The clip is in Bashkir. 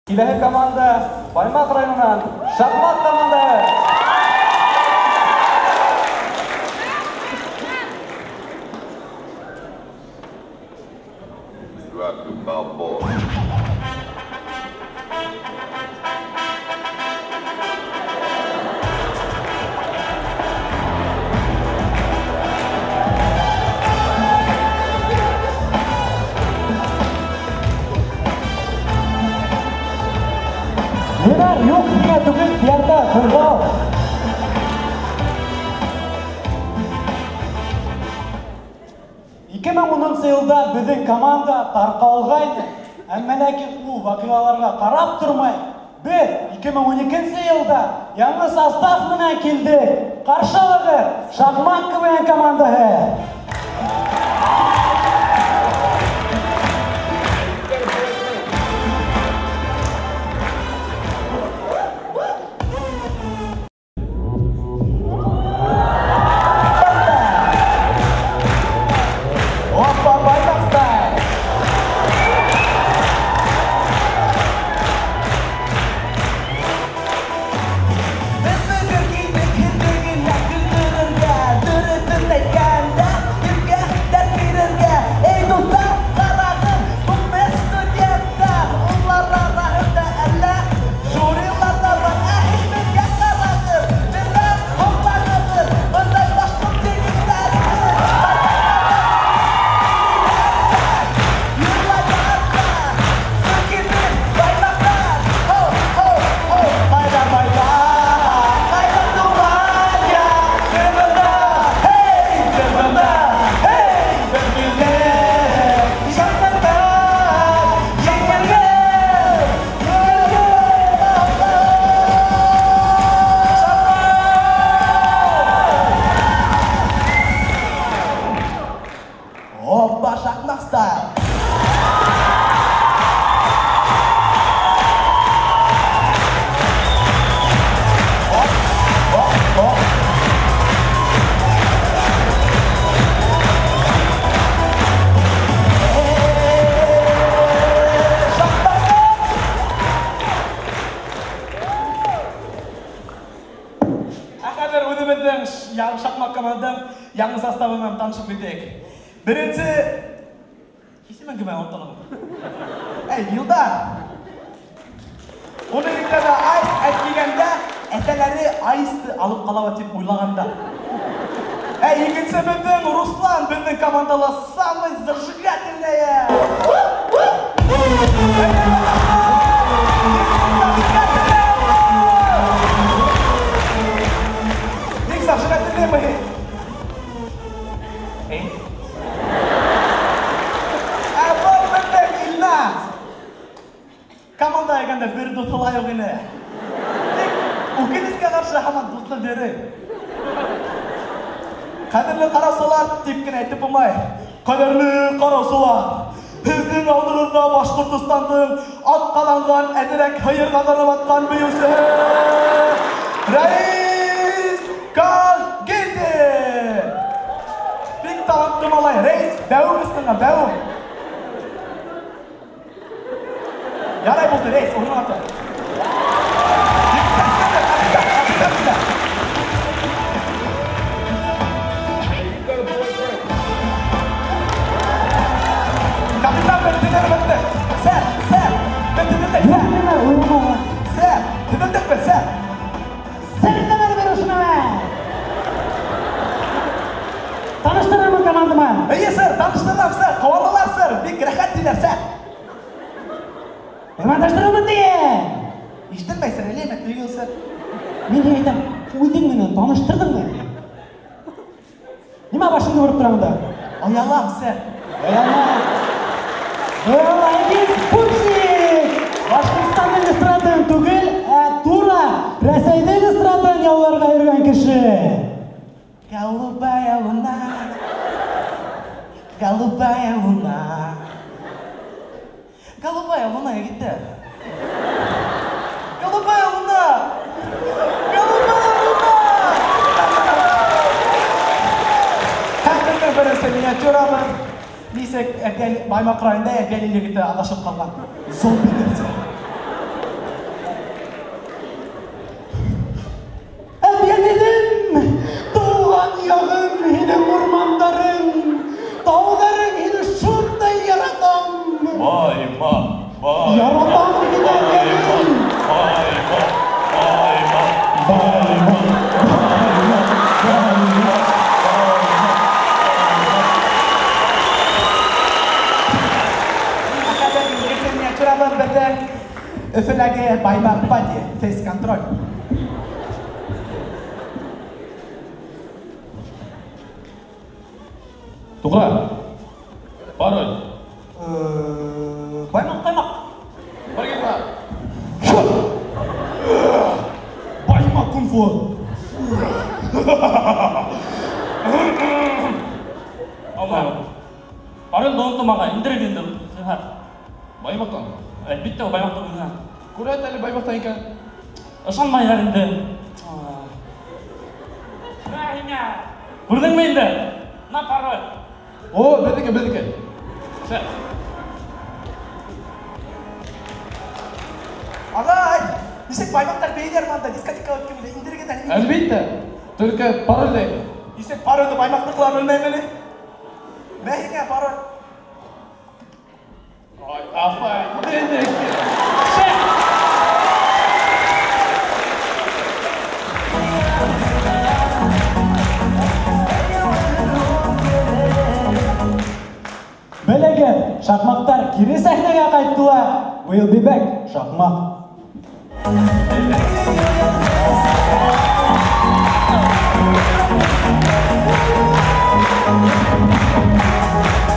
Киләһе команда Баймаҡ районынан Шаҡмаҡ командаһы. Юҡ, һиңә түгел, ярҙа, ҡырғау. Ике мең унынсы йылда беҙҙең команда тарҡалғайны, әммә ләкин ул ваҡиғаларға ҡарап тормай, беҙ 2012 йылда яңы состав менән килдек. Ҡаршы алығыҙ Шаҡмаҡ КВН командаһы. Яңы составы менән танышып китәйек. Беренсе исемен кем оноттом. Эй, Илдар. Уны егетләр айс әйткәндә, әтәләре айсты алып ҡалабыҙ тип уйлағанда. Эй, икенсе беҙҙең Руслан, беҙҙең командала самый зажигательный. Бик зажигательный мы. Команда әгәндә бер дуҫы ла юҡ ине. Тик үкенескә ҡаршы һаман дуҫлы бирей. Ҡәҙерле ҡараусылар тип кенә әйтеп булмай. Ҡәҙерле ҡараусылар, һеҙҙең алдығыҙҙа Башҡортостандың атҡаҙанған әҙерәк һыйырға ҡарап атҡан бейеүсеһе Рәис Калгилдин. Бик талантлы малай, Рәис, бәүем өҫтөңә, бәүем. Ярай булды, Рәис, урыныңа тор. Капитан, беҙ теҙелдек. Сэр, сэр, беҙ теҙелдек, сэр. Сэр, теҙелдекме, сэр? Сәлемдәмәне бер ошонома. Таныштырырмын командама. Эйе, сэр, таныштырам, сэр. Ҡыуаналар, сэр. Бик рәхәт тиләр, сэр. Таныштырырмын тием. Ишетелмәй, сэр, әлеме түгел, сэр. Мин һиңә әйтәм, үҙең менән таныштырҙыңмы? Нимә башыңды бороп тора бында? Оялам, сэр. Оялма. Айгиз Пупсик! Башҡортостандың эстрадаһын түгел, ә тура Рәсәйҙең эстрадаһын яуларға йөрөгән кеше. Голубая луна, голубая луна. Голубая луна, егеттәр. Голубая луна! Голубая луна! Һәм беҙҙең беренсе миниатюрабыҙ. Нисек Баймаҡ районында Әбйәлил егете аҙашып ҡалған. Зомби версия. Өфөләге Баймаҡ пати, фейс-контроль. Туғра. Пароль. Баймаҡ ҡаймаҡ. Бергә. Баймаҡ кунг-фу. Парольды онотмаға, индерегеҙ инде. Баймаҡтан? Әлбиттә, ул Баймаҡтан уйна. Күрәт әле Баймаҡтан икән. Ышанмайҙар инде. Күрҙеңме инде? На пароль. О, беҙҙеке, беҙҙеке. Шәп. Ағай, нисек Баймаҡтар бейҙәр манда, дискотека үткәндә индерегеҙ әле. Әлбиттә, только пароль әйт. Нисек парольды Баймаҡтыҡылар белмәйме әле? Мә һиңә пароль. Ай, афай, беҙҙеке. Шәп. Белегеҙ, шаҡмаҡтар кире сәхнәгә ҡайттылар. We'll be back, шаҡмаҡ. Thank you.